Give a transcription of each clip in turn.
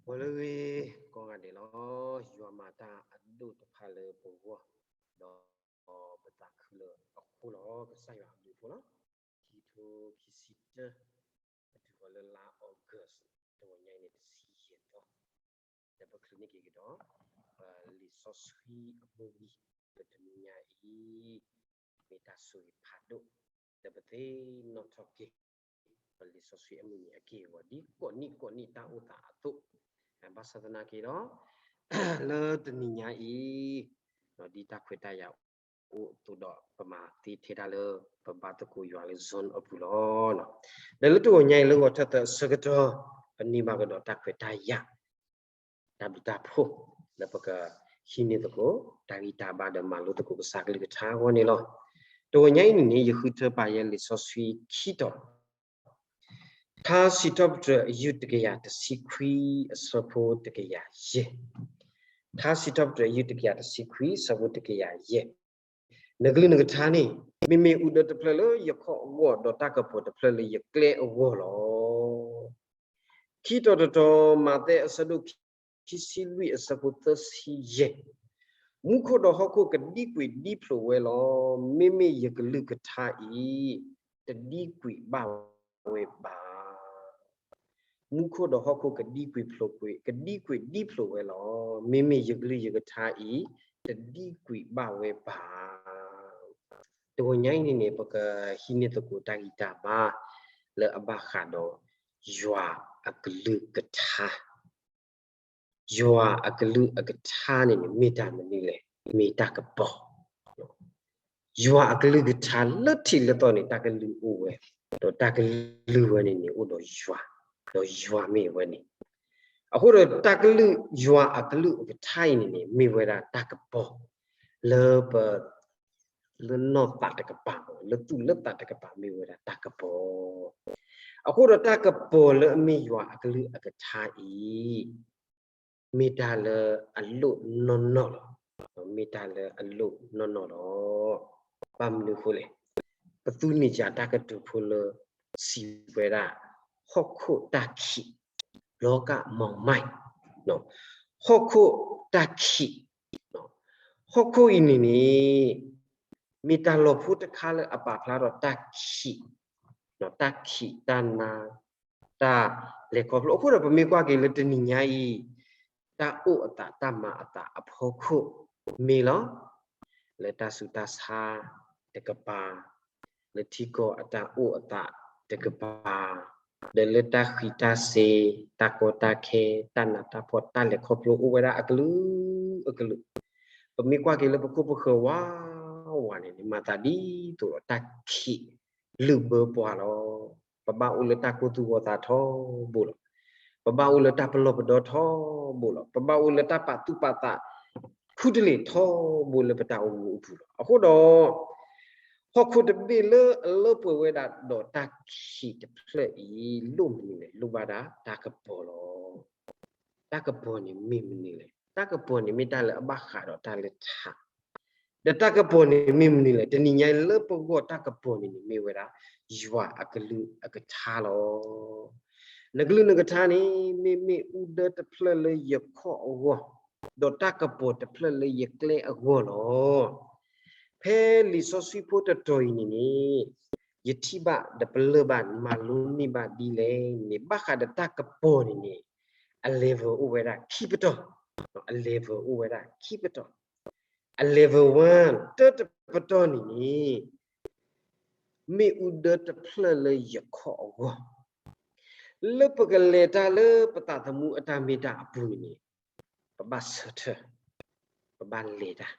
ဂီၤလၢအဂ့ၤကိးဂၤဒဲးလီၤ. ယွၤမၤတၢ်အဒိၣ်တဖၣ်လၢပဂီၢ်, ဒီးပသးခုလၢအဃိလီၤ. ကစၢ်ယွၤအဘျုးအဖှိၣ်လီၤ. ခံထိခံဆံတၢ, ပတုၤဃီၤလၢလါ August တဂီၤညါအံၤန့ၣ် တဆံယဲၢ်သီ, ဒီးပချုးန့ၢ်က့ၤကဒီး ပလံာ်စီဆှံအမုၢ်နံၤလၢတနံၤညါအံၤ မ့ၢ်တၢ်ဆိၣ်ဂ့ၤဖးဒိၣ် လၢပသ့ၣ်နီၣ်ထီၣ်က့ၤ ပလံာ်စီဆှံအမုၢ်နံၤအက့ၢ်အဂီၤ ဒ်ကိးနံၣ်ကိးနံၣ်တၢ်အိၣ်သးအသိး, ဘၣ်ဆၣ်သနာ်က့ဒီး လၢတနံၤညါအံၤ ဒ်တၢ်ခွဲးတၢ်ယာ်အိၣ်အသိးဒီး ပမၤသ့ထဲဒၣ်လၢ ပဘါသကိးယွၤလၢ Zoom အပူၤလီၤ. ဒီးလၢတဂီၤညါအံၤလၢဂီၤထၢၣ်သၢအဆၢကတီၢ် ပန့ၢ်ဘၣ်ကဒီးတၢ်ခွဲးတၢ်ယာ် တၢ်ဘျုးတၢ်ဖှိၣ် လၢပကဟံးန့ၢ်သကိး တၢ်ဂံၢ်တၢ်ဘါဒီးမၤလိသကိးကစၢ်ကလုၢ်ကထါအဂီၢ်န့ၣ်လီၤ. တဂီၤညါအံၤန့ၣ်န့ၣ် ယဃုထၢပာ်ယဲလံာ်စီဆှံခံတီၤ, ထါစံးထီၣ်ပတြၢၤအယုၢ်တကယၤတဆံခွံ အဆၢဖိတကယၤယဲၢ်, ထါစံးထီၣ်ပတြၢၤအယုၢ်တကယၤတဆံခွံ အဆၢဖိတကယၤယဲၢ်, နကလုၢ်နကထါန့ၣ် မ့မ့ၢ်အူဒၢတဖျၢၣ်လၢယခီၣ်အဂီၢ် ဒီးတၢ်ကပီၤတဖျၢၣ်လၢယကျဲအဂီၢ်လီၤ. ခံတီၤတတီၤ မးသဲအဆၢဒိၣ်ခံဆံလွံၢ် အဆၢဖိသၢဆံယဲၢ်, မူခိၣ်ဒီးဟီၣ်ခိၣ်ကဒံကွံာ်ဒံဖျိးဝဲလီၤ. မ့မ့ၢ်ယကလုၢ်ကထါအံၤ တဒံကွံာ်ဘၣ်ဝဲဘၣ်. မူခိၣ်ဒီးဟီၣ်ခိၣ်ကဒံကွံာ်ဖျိးကွံာ် ကဒံကွံာ်ဒံဖျိးဝဲလီၤ. မ့မ့ၢ်ယကလုၢ်ယကထါအံၤ တဒံကွံာ်ဘၣ်ဝဲဘၣ်. တဂီၤညါအံၤန့ၣ်န့ၣ် ပကဟံးန့ၢ်သကိးတၢ်ဂံၢ်တၢ်ဘါ လၢအဘၣ်ဃးဒီး ယွၤအကလုၢ်ကထါ ယွၤအကလုၢ်အကထါန့ၣ်န့ၣ် မ့ၢ်တၢ်မနုၤလဲၣ်, မ့ၢ်တၢ်ကပီၤ. ယွၤအကလုၢ်ကထါလၢထံးလၢသီန့ၣ် တၢ်ကလုၢ်အိၣ်ဝဲ, ဒီးတၢ်ကလုၢ်ဝဲန့ၣ်န့ၣ် အိၣ်ဒီးယွၤ, ဒီးယွၤမ့ၢ်ဝဲန့ၣ်. အဃိဒီးတၢ်ကလုၢ် ယွၤအကလုၢ်အကထါအံၤန့ၣ်န့ၣ် မ့ၢ်ဝဲဒၣ်တၢ်ကပီၤ လၢပ လၢနီၢ်သးတကပၤ, လၢသူၣ်လၢသးတကပၤမ့ၢ်ဝဲဒၣ်တၢ်ကပီၤ. အဃိဒီးတၢ်ကပီၤလၢအမ့ၢ်ယွၤအကလုၢ်အကထါအံၤ မ့ၢ်တၢ်လၢအလိၣ်နီၢ်နီၢ်လီၤ. မ့ၢ်တၢ်လၢအလိၣ်နီၢ်နီၢ်လီၤ. ဘၣ်မနုၤအဃိလဲၣ်, ပသူန့ၢ်ယၤတၢ်ကတိၤဖိလၢ စံးဝဲဒၣ် ဟီၣ်ခိၣ်တၢ်ခံး, လောကမှောင်မိုက်, ဟီၣ်ခိၣ်တၢ်ခံး, ဟီၣ်ခိၣ်အံၤန့ၣ်န့ၣ် မ့ၢ်တၢ်လီၢ်ဖိတခါလၢအပာ်ဖျါထီၣ်တၢ်ခံး, တၢ်ခံးတၢ်နါ, တၢ်လဲၤခီဖျိ. အဃိဒီးပမ့ၢ်ကွၢ်က့ၤလၢတနံၤညါအံၤ တၢ်အိၣ်အသးတၢ်မၤအသးအဖီခိၣ်မ့ၢ်လီၤ. လၢတၢ်ဆူးတၢ်ဆါတကပၤ, လၢထံကီၢ်အတၢ်အိၣ်အသးတကပၤ, ဒီးလၢတၢ်ဃံးတၢ်စ့ၤ, တၢ်ကီတၢ်ခဲ, တၢ်နးတၢ်ဖှီၣ်, တၢ်လဲၤခီဖျိအိၣ်ဝဲဒၣ်အကလုာ်အကလုာ်. ပမ့ၢ်ကွၢ်က့ၤလၢပခိၣ်ပဃၢၤဝးဝးန့ၣ်န့ၣ် မၤသးဒ်သိးဒီးတၢ်ခံးလုၢ်ဘၢပှၤလီၤ. ပဘၣ်အိၣ်လၢတၢ်ကိၢ်သူၣ်ဂီၤသးထီဘိလီၤ. ပဘၣ်အိၣ်လၢတၢ်ပလီၢ်ပဒီထီဘိလီၤ. ပဘၣ်အိၣ်လၢတၢ်ပာ်သူၣ်ပာ်သး ခူတလ့ၢ်ထီဘိလၢပတၢ်အိၣ်မူအပူၤလီၤ. အဃိဒီး ဟီၣ်ခိၣ်တဘ့ၣ်လၢအလၢပှဲၤဝဲဒၣ်ဒီးတၢ်ခံးတဖျၢၣ်အံၤ လိၣ်မနုၤလဲၣ်, လိၣ်ဘၣ်ဒၣ်တၢ်ကပီၤလီၤ. တၢ်ကပီၤန့ၣ်မ့ၢ်မနုၤလဲၣ်. တၢ်ကပီၤန့ၣ်မ့ၢ်တၢ်လၢအဘၣ်ဃးဒီးတၢ်လၢထး ဒီးတၢ်ကပီၤန့ၣ်မ့ၢ်မနုၤလဲၣ်. တနံၤညါအံၤလၢပဂီၢ်တၢ်ကပီၤန့ၣ်န့ၣ် မ့ၢ်ဝဲဒၣ် ယွၤအကလုၢ်အကထါလီၤ. နကလုၢ်နကထါန့ၣ် မ့မ့ၢ်အူဒၢတဖျၢၣ်လၢယခီၣ်အဂီၢ်, ဒီးတၢ်ကပီၤတဖျၢၣ်လၢယကျဲအဂီၢ်လီၤ. ဖဲလံာ်စီဆှံဖိတတီၤအံၤန့ၣ်န့ၣ် ယထံၣ်ဘၣ်ဒီးပလၢၢ်ဘၣ် မၤလိန့ၢ်ဘၣ်ဒ်လဲၣ်န့ၣ် ဘၣ်ဃးဒီးတၢ်ကပီၤန့ၣ်န့ၣ် အ level အိၣ်ဝဲဒၣ်ခံပတီၢ်, အ level အိၣ်ဝဲဒၣ်ခံပတီၢ်. အ level one တၢတပတီၢ်န့ၣ်န့ၣ် မ့ၢ်အူဒၢတဖျၢၣ်လၢယခီၣ်အဂီၢ်, လၢပကလဲၤတၢ်လၢပသးသမူအတၢ်မ့ၢ်တၢ်အပူၤန့ၣ်န့ၣ် ပဘၣ်ဆၢထၢၣ်, ပဘၣ်လဲၤတၢ်.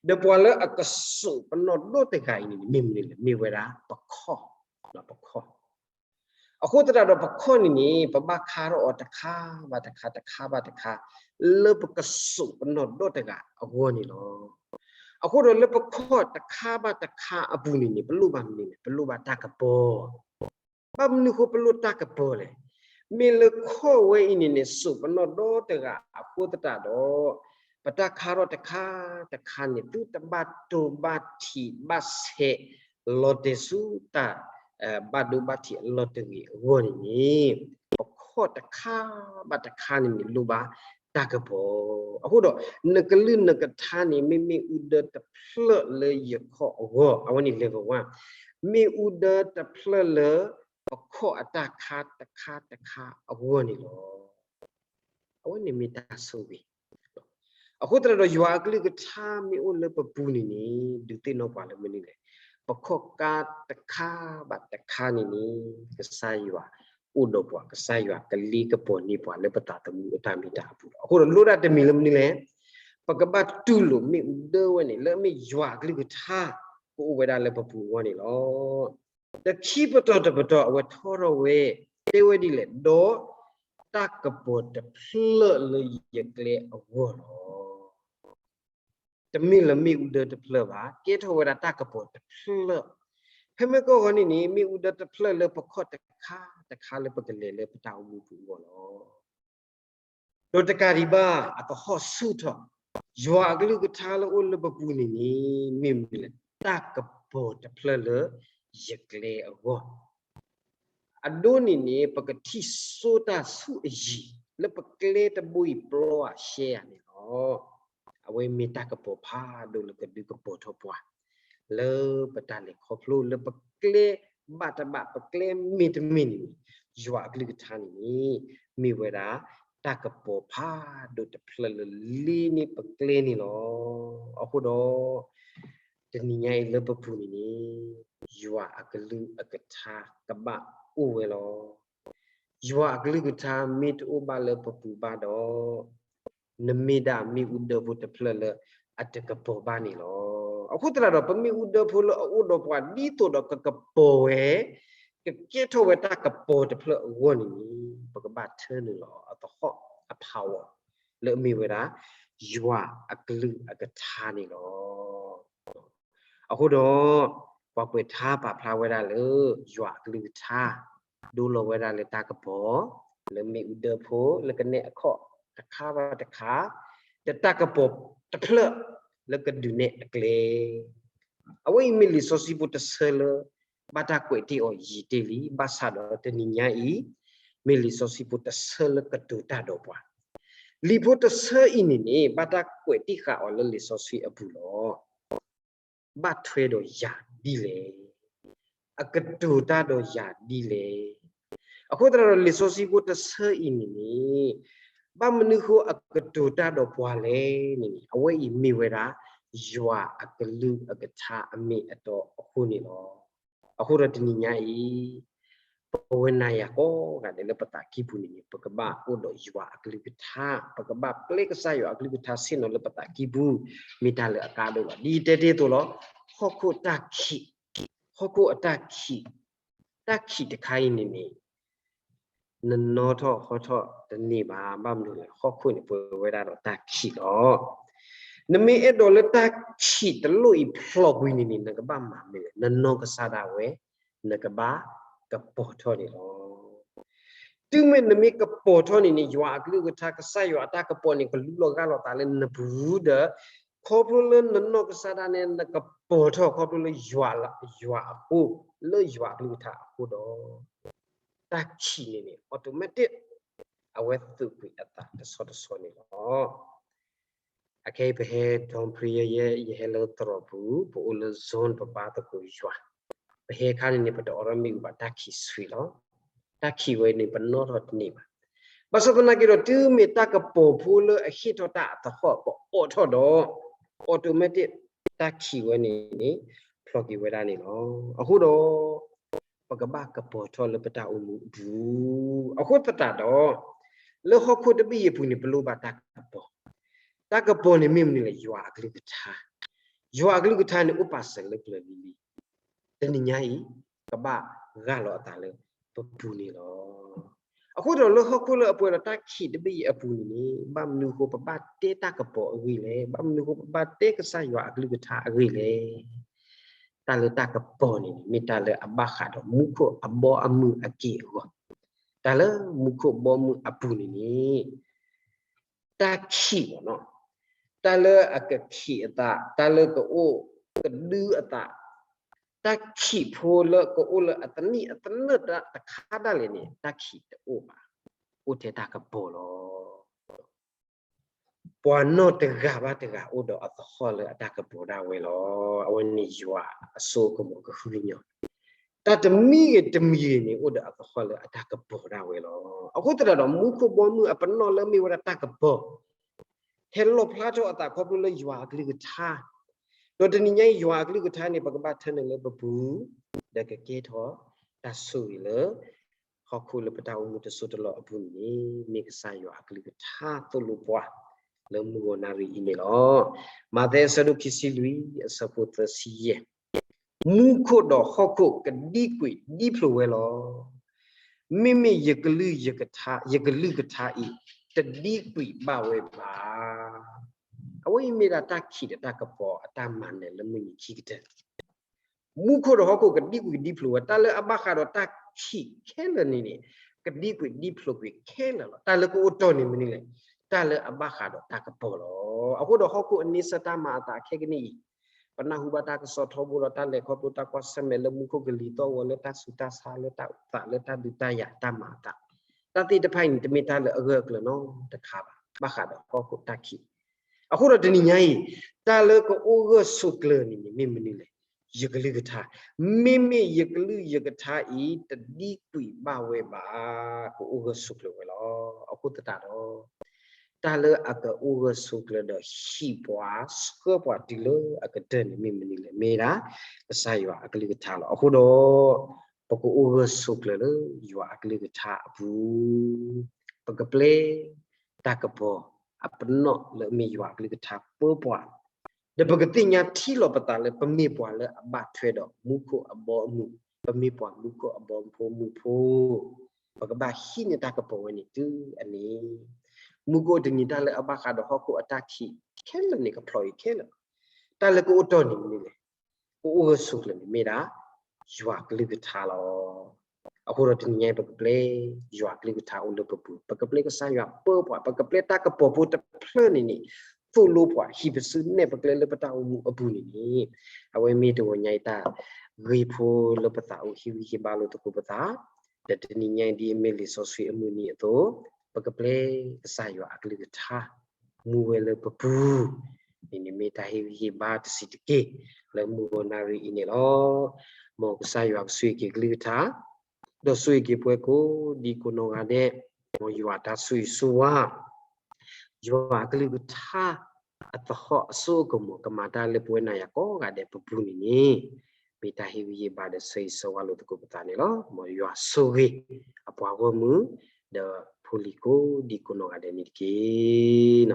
ဒီးပှၤလၢအကစိာ်ပနီၣ်ဒိၣ်တဂၤအံၤန့ၣ် မ့ၢ်မနုၤလဲၣ်, မ့ၢ်ဝဲဒၣ်ပခီၣ်, ပခီၣ်. အဃိသတးဒီးပခီၣ်န့ၣ်န့ၣ် ပဘၣ်ခါထီၣ်အီၤတခါဘၣ်တခါ တခါဘၣ်တခါ လၢပကစိာ်ပနီၣ်ဒိၣ်တဂၤအဂီၢ်န့ၣ်လီၤ. အဃိဒီးလၢပခီၣ်တခါဘၣ်တခါအပူၤန့ၣ်န့ၣ် ပလိၣ်ဘၣ်မနုၤလဲၣ်, ပလိၣ်ဘၣ်တၢ်ကပီၤ. ဘၣ်မနုၤအဃိပလိၣ်တၢ်ကပီၤလဲၣ်. မ့ၢ်လၢခီၣ်ဝဲအံၤန့ၣ်န့ၣ် စိာ်ပနီၣ်ဒိၣ်တဂၤအဃိသတးဒီး ပတၢ်ခါထီၣ်တခါတခါန့ၣ် သုတဘၣ်တိၢ်ဘၣ်ထံးဘၣ်ဆဲး လီၤတဲာ်ဆူတၢ် ဘၣ်ဒိဘၣ်ထံးအလီၢ်တဂ့ၤအဂီၢ်န့ၣ်န့ၣ် ပခီၣ် ပခီၣ်တခါဘၣ်တခါန့ၣ်န့ၣ် လိၣ်ဘၣ်တၢ်ကပီၤ. အဃိဒီး နကလုၢ်နကထါန့ၣ် မ့မ့ၢ်အူဒၢတဖျၢၣ်လၢယခီၣ်အဂီၢ်, အဝဲန့ၣ် level one, မ့ၢ်အူဒၢတဖျၢၣ်လၢပခီၣ်အတၢ်ခါတခါတခါအဂီၢ်န့ၣ်လီၤ. အဝဲန့ၣ်မ့ၢ်တၢ်ဆိၣ်ဂ့ၤ. အဃိသတးဒီး ယွၤအကလုၢ်ကထါမ့ၢ်အိၣ်လၢပပူၤန့ၣ်န့ၣ် ဒုးသ့ၣ်နီၣ်ပှၤလၢမနုၤလဲၣ်. ပခီၣ်ကါတခါဘၣ်တခါန့ၣ်န့ၣ် ကစၢ်ယွၤအိၣ်ဒီးပှၤ, ကစၢ်ယွၤကလ့ကပီၤန့ၢ်ပှၤလၢပသးသမူအတၢ်မ့ၢ်တၢ်အပူၤလီၤ. အဃိဒီးလိၣ်ဒၣ်တမံၤလၢမနုၤလဲၣ်. ပကဘၣ်တူၢ်လိာ်မ့ၣ်အူဒၢဝဲန့ၣ် လၢအမ့ၢ်ယွၤအကလုၢ်ကထါ ကအိၣ်ဝဲဒၣ်လၢပပူၤအဂီၢ်န့ၣ်လီၤ. တခံပတီၢ်တပတီၢ် အဝဲထီထီၣ်ဝဲ တဲဝဲဒ်လဲၣ်, ဒီးတၢ်ကပီၤတဖျၢၣ်လၢယကျဲအဂီၢ်လီၤ. တမ့ၢ်လၢမ့ၣ်အူဒၢတဖျၢၣ်ဘၣ်, ကဲထီၣ်ဝဲဒၣ်တၢ်ကပီၤတဖျၢၣ်. ဖဲမ့ၢ်ကီၢ်ဂီၤန့ၣ်န့ၣ် မ့ၣ်အူဒၢတဖျၢၣ်လၢပခီၣ်တခါတခါလၢပကလဲၤလၢပတၢ်အိၣ်မူပူၤအဂီၢ်လီၤ. ဒီးတကးဒံးဘၣ် အသဟီၣ်ဆူၣ်ထီၣ်, ယွၤအကလုၢ်ကထါလၢအိၣ်လၢပပူၤန့ၣ်န့ၣ် မ့ၢ်မနုၤလဲၣ်, တၢ်ကပီၤတဖျၢၣ်လၢယကျဲအဂီၢ်. အဒိန့ၣ်န့ၣ် ပကထံၣ်စိတၢ်ဆူၣ်အယံၤ လၢပကျဲတဘိအံၤပျီဧါရှဲဧါန့ၣ်လီၤ. အဝဲမ့ၢ်တၢ်ကပီၤဖးဒိၣ်လၢကဒုးကပီၤထီၣ်ပှၤ လၢပတၢ်လဲၤခီဖျိလၢပကျဲဘၣ်တဘၣ် ပကျဲမ့ၢ်တမ့ၢ်န့ၣ်န့ၣ်, ယွၤအကလုၢ်ကထါန့ၣ်န့ၣ် မ့ၢ်ဝဲဒၣ်တၢ်ကပီၤဖးဒိၣ်တဖျၢၣ်လၢလ့န့ၢ်ပကျဲန့ၣ်လီၤ. အဃိဒီး တနံၤညါအံၤလၢပပူၤန့ၣ်န့ၣ် ယွၤအကလုၢ်အကထါကဘၣ်အိၣ်ဝဲလီၤ. ယွၤအကလုၢ်ကထါမ့ၢ်တအိၣ်ဘၣ်လၢပပူၤဘၣ်ဒီး နမ့ၢ်ဒၣ်မ့ၣ်အူဒၢဖိတဖျၢၣ်လၢအတကပီၤဘၣ်န့ၣ်လီၤ. အဃိသတးဒီး ပမ့ၣ်အူဒၢဖိလၢအအိၣ်ဒီးပှၤဒ်သိးဒီးကကပီၤဝဲ ကကဲထီၣ်ဝဲတၢ်ကပီၤတဖျၢၣ်အဂီၢ်န့ၣ်န့ၣ် ပကဘၣ်ထၢနုာ်လီၤအသဟီၣ်အဖးဝီၤ လၢအမ့ၢ်ဝဲဒၣ် ယွၤအကလုၢ်အကထါန့ၣ်လီၤ. အဃိဒီး ပှၤကွဲးထါပာ်ဖျါဝဲဒၣ်လၢ ယွၤအကလုၢ်ကထါ ဒိလီၤဝဲဒၣ်လၢတၢ်ကပီၤ လၢမ့ၣ်အူဒၢဖိ လၢကနဲၣ်အခီၣ်တခါဘၣ်တခါ ဒီးတၢ်ကပီၤတဖျၢၣ် လၢကဒုးနဲၣ်အကျဲ အဝဲအံၤမ့ၢ်လံာ်စီဆှံဖိတဆၢလၢ ဘၣ်တၢ်ကွဲးတ့ၢ်အီၤယံာ်တ့ၢ်လံ, ဘၣ်ဆၣ်ဒီးတနံၤညါအံၤ မ့ၢ်လံာ်စီဆှံဖိတဆၢလၢကတိၤတၢ်ဒီးပှၤ, လံာ်ဖိတဆၢအံၤန့ၣ်န့ၣ် ဘၣ်တၢ်ကွဲးတ့ၢ်ဃာ်အီၤလၢလံာ်စီဆှံအပူၤလီၤ. ဘၣ်ထွဲဒီးယၤဒ်လဲၣ်, အကတိၤတၢ်ဒီးယၤဒ်လဲၣ်. အဃိသတးဒီး လံာ်စီဆှံဖိတဆၢအံၤန့ၣ်န့ၣ် ဘၣ်မနုၤဃိအကတိၤတၢ်ဒီးပှၤလဲၣ်န့ၣ်န့ၣ် အဝဲအံၤမ့ၢ်ဝဲဒၣ် ယွၤအကလုၢ်အကထါအမ့ၢ်အတီအဃိန့ၣ်လီၤ. အဃိဒီးတနံၤညါအံၤ ပဝဲနၤယၤကိးဂၤဒဲးလၢပသးကံၢ်ပူၤန့ၣ်န့ၣ် ပကဘၣ်အိၣ်ဒီးယွၤအကလုၢ်ကထါ, ပကဘၣ်ပျဲကစၢ်ယွၤအကလုၢ်ကထါဆ့ၣ်နီၤလၢပသးကံၢ်ပူၤ မ့ၢ်တၢ်လၢအကါဒိၣ်လီၤ. ဒ်ယတဲတ့ၢ်အသိးလီၤ, ဟီၣ်ခိၣ်တၢ်ခံး, ဟီၣ်ခိၣ်အတၢ်ခံး, တၢ်ခံးတခါအံၤန့ၣ်န့ၣ် နနီၣ်ထီၣ်ဟီထီၣ်တန့ၢ်ဘၣ်. ဘၣ်မနုၤလဲၣ်, ဟီၣ်ခိၣ်န့ၣ်ပှဲၤဝဲဒၣ်ဒီးတၢ်ခံးလီၤ. နမ့ၢ်အဲၣ်ဒိးလၢတၢ်ခံးတလိၣ်အံၤဖျိးကွံာ်န့ၣ်န့ၣ် နကဘၣ်မၤမနုၤလဲၣ်, နနီၢ်ကစၢ်ဒၣ်ဝဲ နကဘၣ်ကပီၤထီၣ်န့ၣ်လီၤ. တုၤမ့ၢ်နမ့ၢ်ကပီၤထီၣ်န့ၣ်န့ၣ် ယွၤအကလုၢ်ကထါ ကစၢ်ယွၤအတၢ်ကပီၤန့ၣ် ကလူလီၤဂၢ်လီၤသးလၢနပူၤဒီး ခီဖျိလၢနနီၢ်ကစၢ်ဒၣ်နဲ နကပီၤထီၣ်ခီဖျိလၢယွၤ, ယွၤအဃိ, လၢယွၤအကလုၢ်ကထါအဃိဒီး တၢ်ခံးန့ၣ်န့ၣ် automatic အဝဲသုးကွံာ်အသးတဆီတဆီန့ၣ်လီၤ. အခဲအံၤပဟဲ dawn prayer ယဲ ယဟဲလၢသရိာ်ပူၤ, ပအိၣ်လၢ zone ပဘါသကိးယွၤ, ပဟဲခါန့ၣ်န့ၣ် ပတအိးထီၣ်မ့ၣ်အူဘၣ် တၢ်ခံးဆှံလီၤ. တၢ်ခံးဝဲန့ၣ် ပနီၣ်ထီၣ်တန့ၢ်ဘၣ်. ဘၣ်ဆၣ်သနာ်က့ဒီး တုၤမ့ၢ်တၢ်ကပီၤဖိလၢအဟ့ၣ်ထီၣ်တၢ်အသဟီၣ် ပအိးထီၣ်ဒီး automatic တၢ်ခံးဝဲန့ၣ်န့ၣ် ဖျိးက့ၤဝဲဒၣ်န့ၣ်လီၤ. အဃိဒီး ပကဘၣ်ကပီၤထီၣ်လၢပတၢ်အိၣ်မူအပူၤ, အဃိသတးဒီး လၢဟီၣ်ခိၣ်တဘ့ၣ်အံၤအပူၤန့ၣ် ပလိၣ်ဘၣ်တၢ်ကပီၤ, တၢ်ကပီၤန့ၣ်မ့ၢ်မနုၤလဲၣ်, ယွၤအကလုၢ်ကထါ, ယွၤအကလုၢ်ကထါန့ၣ်အိၣ်ပာ်စၢၤလၢပျၢၤလံၤလံၤ, တနံၤညါအံၤ ကဘၣ်ဂၢ်လီၤအသးလၢပပူၤန့ၣ်လီၤ. အဃိဒီးလၢဟီၣ်ခိၣ်လၢအပှဲၤဒီးတၢ်ခံးတဘ့ၣ်အံၤအပူၤန့ၣ်န့ၣ် ဘၣ်မနုၤဃိပဘၣ်တဲတၢ်ကပီၤအဂ့ၢ်လဲၣ်, ဘၣ်မနုၤဃိပဘၣ်တဲကစၢ်ယွၤအကလုၢ်ကထါအဂ့ၢ်လဲၣ်. တၢ်လၢတၢ်ကပီၤန့ၣ်န့ၣ် မ့ၢ်တၢ်လၢအဘၣ်ဃးဒီးမူခိၣ်အဘီအမုၢ်အက့ၢ်အဂီၤ, တၢ်လၢမူခိၣ်ဘီမုၢ်အပူၤန့ၣ်န့ၣ် တၢ်ခံးဘၣ်နီၤ, တၢ်လၢအကခံးအသး, တၢ်လၢကအိၣ်ကဒုအသး, တၢ်ခံးဖိလၢကအိၣ်လၢအသနံၣ်အသနၢၣ်တၢ်တခါဒၣ်လဲာ်န့ၣ် တၢ်ခံးတအိၣ်ဘၣ်. အိၣ်ထဲတၢ်ကပီၤလီၤ. ပှၤနီၢ်တဂၤဘၣ်တဂၤအိၣ်ဒီးအသဟီၣ်လၢအတၢ်ကပီၤဒၣ်ဝဲလီၤ. အဝဲန့ၣ်ယွၤအစိအကမီၤကဟုကညီၤ, တၢ်တမံၤဂ့ၤတမံၤဂ့ၤန့ၣ် အိၣ်ဒီးအသဟီၣ်လၢအတၢ်ကပီၤဒၣ်ဝဲလီၤ. အဃိသတးဒီး မူခိၣ်ဘီမုၢ်အပနီၣ်လၢမ့ၢ်ဝဲဒၣ်တၢ်ကပီၤ ဟဲလီၣ်ဖျါထီၣ်အသးခီဖျိလၢယွၤအကလုၢ်ကထါ, ဒီးတနံၤညါအံၤ ယွၤအကလုၢ်ကထါန့ၣ် ပကဘၣ်ထၢနုာ်လၢပပူၤ, ဒီးကကဲထီၣ်တၢ်ဆိၣ်ဂ့ၤလၢ ဟီၣ်ခိၣ်လၢပတၢ်အိၣ်မူတစိၢ်တလီၢ်အပူၤန့ၣ် မ့ၢ်ကစၢ်ယွၤအကလုၢ်ကထါသိၣ်လိပှၤ လၢမုၢ်ဂီၤနၣ်ရံၣ်အံၤန့ၣ်လီၤ. မးသဲအဆၢဒိၣ်ခံဆံလွံၢ် အဆၢဖိသၢဆံယဲၢ်, မူခိၣ်ဒီးဟီၣ်ခိၣ်ကဒံကွံာ်ဒံဖျိးဝဲလီၤ. မ့မ့ၢ်ယကလုၢ်ယကထါ, ယကလုၢ်ကထါအံၤ တဒံကွံာ်ဘၣ်ဝဲဘၣ်. အဝဲအံၤမ့ၢ်ဒၣ်တၢ်ခံးဒီးတၢ်ကပီၤအတၢ်မၤနၢၤလၢမုၢ်နံၤခံကတၢၢ် မူခိၣ်ဒီးဟီၣ်ခိၣ်ကဒံကွံာ်ဒံဖျိးဝဲ, တၢ်လၢအဘၣ်ဃးဒီးတၢ်ခံးခဲလၢာ်န့ၣ်န့ၣ် ကဒံကွံာ်ဒံဖျိးကွံာ်ခဲလၢာ်လီၤ. တၢ်လၢကအိၣ်တီၢ်န့ၣ်မနုၤလဲၣ်, တၢ်လၢအဘၣ်ဃးဒီးတၢ်ကပီၤလီၤ. အဃိဒီးဟီၣ်ခိၣ်အန့ဆၢၣ်တၢ်မၤအသးခဲကနံၣ်အံၤ, ပနၢ်ဟူဘၣ်တၢ်ကစီၣ်ထီဘိဒီးတၢ်လဲၤခီဖျိတၢ်ကွၢ်ဆၢၣ်မဲာ်လၢမူခိၣ်ကလံၤသီၣ်ဂီၤ လၢတၢ်ဆူးတၢ်ဆါ လၢတၢ်အိၣ်သး လၢတၢ်ဒုးတၢ်ယၤတၢ်မၤအသး, တၢ်သ့ၣ်တဖၣ်အံၤန့ၣ် တမ့ၢ်တၢ်လၢအဂၢၢ်အကျၢၤနီတခါဘၣ်, ဘၣ်ဃးဒီးဟီၣ်ခိၣ်တၢ်ခံး အဃိဒီးတနံၤညါအံၤ, တၢ်လၢကအိၣ်ဂၢၢ်ဆိးကျၢၤန့ၣ်န့ၣ် မ့ၢ်မနုၤလဲၣ်, ယကလုၢ်ကထါ, မ့မ့ၢ်ယကလုၢ်ယကထါအံၤ တဒံကွံာ်ဘၣ်ဝဲဘၣ်, ကအိၣ်ဂၢၢ်ဆိးကျၢၤဝဲလီၤ. အဃိသတးဒီး တၢ်လၢအကအိၣ်ဂၢၢ်ဆိးကျၢၤဒီးဟံးပှၤဆှၢပှၤတုၤလၢအကတၢၢ်န့ၣ် မ့ၢ်မနုၤလဲၣ်, မ့ၢ်ဒၣ် ကစၢ်ယွၤအကလုၢ်ကထါလီၤ. အဃိဒီး ပကအိၣ်ဂၢၢ်ဆိးကျၢၤလၢယွၤအကလုၢ်ကထါအပူၤ, ပကပျဲ တၢ်ကပီၤအပနီၣ်လၢအမ့ၢ်ယွၤအကလုၢ်ကထါပၢပှၤ, ဒီးပကသ့ၣ်ညါထံလီၤပသးလၢပမ့ၢ်ပှၤလၢအဘၣ်ထွဲဒီးမူခိၣ်အဘီအမုၢ်, ပမ့ၢ်ပှၤမူခိၣ်အဘီမုၢ်ဖိမုၣ်ဖိ, ပကဘၣ်ဟံးန့ၢ်တၢ်ကပီၤဝဲန့ၣ်တုၤအန့ၣ်, မူခိၣ်တနံၤတၢ်လၢအဘၣ်ဃးဒီးဟီၣ်ခိၣ်အတၢ်ခံးခဲလၢာ်န့ၣ် ကဖျိးအံၤခဲလၢာ်လီၤ. တၢ်လၢကအိၣ်တီၢ်န့ၣ်မနုၤလဲၣ်, ကအိၣ်ဂၢၢ်ဆိးကျၢၤန့ၣ်မ့ၢ်ဒၣ် ယွၤကလုၢ်ကထါလီၤ. အဃိဒီးတနံၤညါအံၤ ပကပျဲ ယွၤကလုၢ်ကထါအိၣ်လၢပပူၤ, ပကပျဲကစၢ်ယွၤပၢပှၤ, ပကပျဲတၢ်ကပီၤဖိတဖျၢၣ်န့ၣ်န့ၣ် သိၣ်လိပှၤ, ဟံးပစုနဲၣ်ပကျဲလၢပတၢ်အိၣ်မူအပူၤန့ၣ်န့ၣ်, အဝဲမ့ၢ်တဂီၤညါအံၤတၢ်ဂ့ၢ်ဖိလၢပသးအိၣ်ဟ့ၣ်ဂံၢ်ဟ့ၣ်ဘါလိာ်သကိးပသး, ဒီးတနံၤညါအံၤဒ်အမ့ၢ်လံာ်စီဆှံအမုၢ်နံၤအသိး, ပကပျဲကစၢ်ယွၤအကလုၢ်ကထါ မူဝဲလၢပပူၤ, န့ၣ်န့ၣ်မ့ၢ်တၢ်ဟ့ၣ်ဂံၢ်ဟ့ၣ်ဘါတဆံးတက့ၢ် လၢမုၢ်ဂီၤနၣ်ရံၣ်အံၤန့ၣ်လီၤ. မ်ကစၢ်ယွၤကဆိၣ်ဂ့ၤက့ၤကလုၢ်ကထါ, ဒီးဆိၣ်ဂ့ၤက့ၤပှၤကိးဒံကိးနီၢ်ဂၤဒဲး, မ်ယွၤတၢ်ဆိၣ်ဂ့ၤဆိၣ်ဝါ, ယွၤအကလုၢ်ကထါ အသဟီၣ်အစိအကမီၤ ကမၤတၢ်လၢပဝဲနၤယၤကိးဂၤဒဲးပပူၤန့ၣ်န့ၣ်, မ့ၢ်တၢ်ဟ့ၣ်ဂံၢ်ဟ့ၣ်ဘါဒီးဆၢဂ့ၤဆၢဝါလိာ်သကိးပသးန့ၣ်လီၤ. မ်ယွၤဆိၣ်ဂ့ၤ အပှၤဂီၢ်မုၢ် ဒီးဖိလံၤကိးဒံကိးနီၢ်ဂၤဒဲးန့ၣ်တက့ၢ်.